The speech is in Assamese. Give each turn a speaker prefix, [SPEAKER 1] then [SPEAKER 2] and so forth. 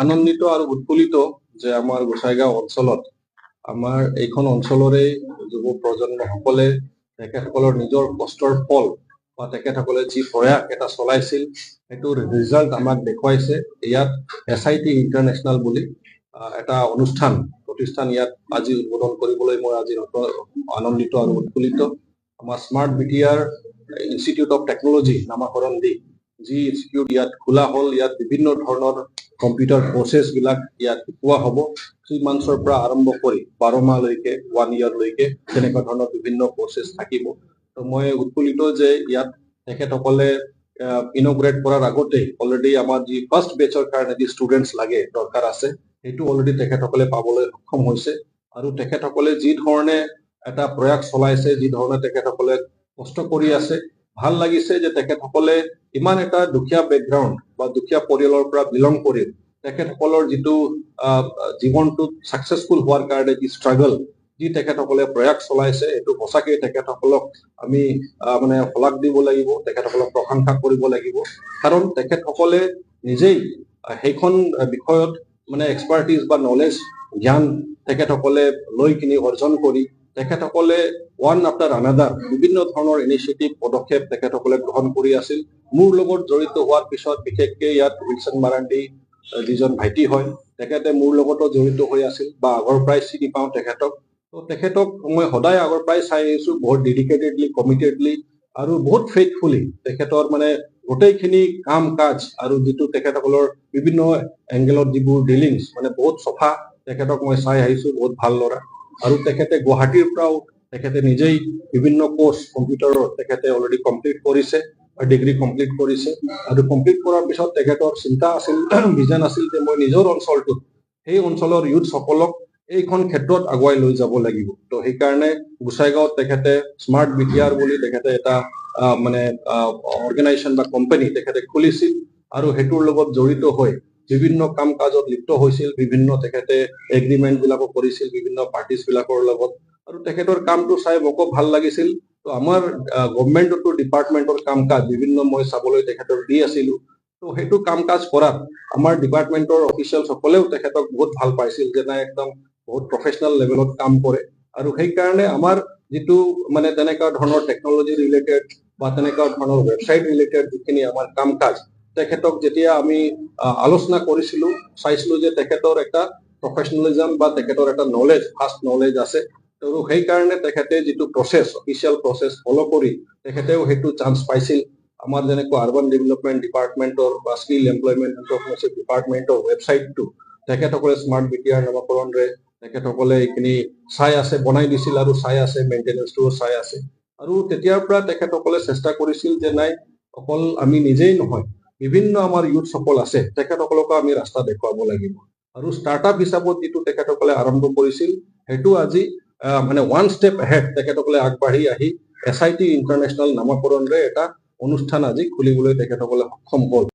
[SPEAKER 1] আনন্দিত আৰু উৎফুল্লিত যে আমাৰ গোসাইগাঁও অঞ্চলত আমাৰ এইখন অঞ্চলৰে যুৱ প্ৰজন্মসকলে তেখেতসকলৰ নিজৰ কষ্টৰ ফল বা তেখেতসকলে যি প্ৰয়াস এটা চলাইছিল, সেইটোৰ ৰিজাল্ট আমাক দেখুৱাইছে। ইয়াত এছআইটি ইণ্টাৰনেশ্যনেল বুলি এটা অনুষ্ঠান প্ৰতিষ্ঠান ইয়াত আজি উদ্বোধন কৰিবলৈ মই আজি আনন্দিত আৰু উৎফুল্লিত। আমাৰ smart BTR institute of technology নামাকৰণ দি যি ইনষ্টিটিউট ইয়াত খোলা হ'ল, ইয়াত বিভিন্ন ধৰণৰ কম্পিউটাৰ কৰ্চেছ বিলাক ইয়াত শিকোৱা হ'ব। 3 মান্থছৰ পৰা আৰম্ভ কৰি 12 মাহলৈকে, ওৱান ইয়াৰলৈকে তেনেকুৱা ধৰণৰ বিভিন্ন কৰ্চেছ থাকিব। তো মই উৎফুল্লিত যে ইয়াত তেখেতসকলে ইনঅগুৰেট কৰাৰ আগতেই অলৰেডি আমাৰ যি ফাৰ্ষ্ট বেচৰ কাৰণে যি ষ্টুডেণ্টছ লাগে, দৰকাৰ আছে, সেইটো অলৰেডি তেখেতসকলে পাবলৈ সক্ষম হৈছে। আৰু তেখেতসকলে যি ধৰণে এটা প্ৰয়াস চলাইছে, যি ধৰণে তেখেতসকলে কষ্ট কৰি আছে, ভাল লাগিছে যে তেখেতসকলে ইমান এটা দুখীয়া বেকগ্ৰাউণ্ড বা দুখীয়া পৰিয়ালৰ পৰা বিলং কৰি তেখেতসকলৰ যিটো জীৱনটোত ছাকচেছফুল হোৱাৰ কাৰণে যি ষ্ট্ৰাগল, যি তেখেতসকলে প্ৰয়াস চলাইছে, এইটো সঁচাকৈ তেখেতসকলক আমি মানে শলাগ দিব লাগিব, তেখেতসকলক প্ৰশংসা কৰিব লাগিব। কাৰণ তেখেতসকলে নিজেই সেইখন বিষয়ত মানে এক্সপাৰ্টিজ বা নলেজ, জ্ঞান তেখেতসকলে লৈ কিনি অৰ্জন কৰি তেখেতসকলে ওৱান আফটাৰ আনাডাৰ বিভিন্ন ধৰণৰ ইনিচিয়েটিভ, পদক্ষেপ তেখেতসকলে গ্ৰহণ কৰি আছিল। মোৰ লগত জড়িত হোৱাৰ পিছত বিশেষকে ইয়াত উইলছন মাৰাণ্ডী যিজন ভাইটি হয়, তেখেতে মোৰ লগতো জড়িত হৈ আছিল বা আগৰ পৰাই চিনি পাওঁ তেখেতক। তো তেখেতক মই সদায় আগৰ পৰাই চাই আহিছো, বহুত ডেডিকেটেডলি, কমিটেডলি আৰু বহুত ফেইথফুলি তেখেতৰ মানে গোটেইখিনি কাম কাজ আৰু যিটো তেখেতসকলৰ বিভিন্ন এংগেলত যিবোৰ ডিলিংছ, মানে বহুত চফা। তেখেতক মই চাই আহিছো, বহুত ভাল ল'ৰা। আৰু তেখেতে গুৱাহাটীৰ পৰাও তেখেতে নিজেই বিভিন্ন কোৰ্চ কম্পিউটাৰৰ তেখেতে অলৰেডি কমপ্লিট কৰিছে, ডিগ্ৰী কমপ্লিট কৰিছে। আৰু কমপ্লিট কৰাৰ পিছত তেখেতৰ চিন্তা আছিল, ভিজন আছিল যে মই নিজৰ অঞ্চলটোত সেই অঞ্চলৰ ইউথসকলক এইখন ক্ষেত্ৰত আগুৱাই লৈ যাব লাগিব। তো সেইকাৰণে গোসাইগাঁৱত তেখেতে স্মাৰ্ট বিটিআৰ বুলি তেখেতে এটা মানে অৰ্গেনাইজেশ্যন বা কোম্পানী তেখেতে খুলিছিল আৰু সেইটোৰ লগত জড়িত হৈ বিভিন্ন কাম কাজত লিপ্ত হৈছিল। বিভিন্ন তেখেতে এগ্ৰিমেণ্ট বিলাকো কৰিছিল বিভিন্ন পাৰ্টিজ বিলাকৰ লগত আৰু তেখেতৰ কামটো চাই মোকো ভাল লাগিছিল। তো আমাৰ গভমেণ্টতো ডিপাৰ্টমেণ্টৰ কাম কাজ বিভিন্ন মই চাবলৈ তেখেতক দি আছিলো। তো সেইটো কাম কাজ কৰাত আমাৰ ডিপাৰ্টমেণ্টৰ অফিচিয়েল সকলেও তেখেতক বহুত ভাল পাইছিল যে নাই, একদম বহুত প্ৰফেচনেল লেভেলত কাম কৰে। আৰু সেইকাৰণে আমাৰ যিটো মানে তেনেকুৱা ধৰণৰ টেকনলজি ৰিলেটেড বা তেনেকুৱা ধৰণৰ ৱেবছাইট ৰিলেটেড যিখিনি আমাৰ কাম কাজ, তেখেতক যেতিয়া আমি আলোচনা কৰিছিলো, চাইছিলো যে তেখেতৰ এটা প্ৰফেচনেলিজম বা তেখেতৰ এটা নলেজ, ফাষ্ট নলেজ আছে। আৰু সেইকাৰণে তেখেতে যিটো প্ৰচেছ, অফিচিয়েল প্ৰচেছ ফ'ল' কৰি তেখেতেও সেইটো চান্স পাইছিল। আমাৰ যেনেকুৱা আৰ্বান ডেভেলপমেণ্ট ডিপাৰ্টমেণ্টৰ বা স্কিল এমপ্লয়মেণ্ট এণ্টাৰপ্ৰিনাৰশ্বিপ ডিপাৰ্টমেণ্টৰ ৱেবছাইটটো তেখেতসকলে স্মাৰ্ট বিটিআৰ নামাকৰণৰে তেখেতসকলে এইখিনি চাই আছে, বনাই দিছিল আৰু চাই আছে, মেইনটেনেঞ্চটোও চাই আছে। আৰু তেতিয়াৰ পৰা তেখেতসকলে চেষ্টা কৰিছিল যে নাই, অকল আমি নিজেই নহয়, বিভিন্ন আমাৰ ইউথসকল আছে, তেখেতসকলকো আমি ৰাস্তা দেখুৱাব লাগিব। আৰু ষ্টাৰ্টআপ হিচাপত যিটো তেখেতসকলে আৰম্ভ কৰিছিল, সেইটো আজি মানে ওৱান ষ্টেপ এহেড তেখেতসকলে আগবাঢ়ি আহি এছআইটি ইণ্টাৰনেশ্যনেল নামাকৰণৰে এটা অনুষ্ঠান আজি খুলিবলৈ তেখেতসকলে সক্ষম হ'ল।